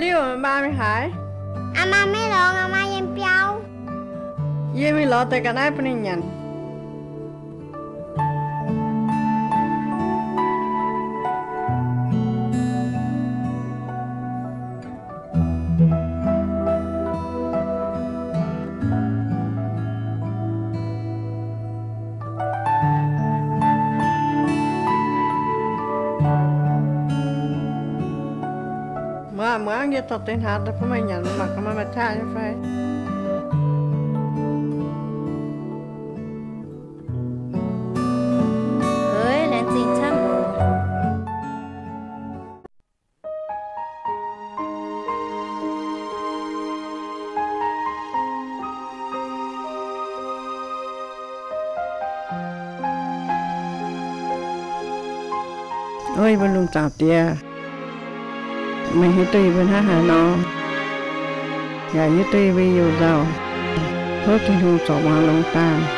Liuh, maa mingh haaix? Aa maa maiv lorz, aa maa yiem biauv. Yie mingh lorz deix ga'naaiv bun ninh nyanc. Muangx, muangx, yie dorh deix hnaaux daaih bun meih nyanc, mangc gaax meih maaih qaqv nyei fai. Oix, laengz zingh camv oc. O yie mbuo lungh zaangc Diex, meih hiuv duqv yie mbuo hnangv haaix nor, yaac hiuv duqv yie mbuo you-nzauh. Tov Tin-Hungh zorc muangx longx daaih.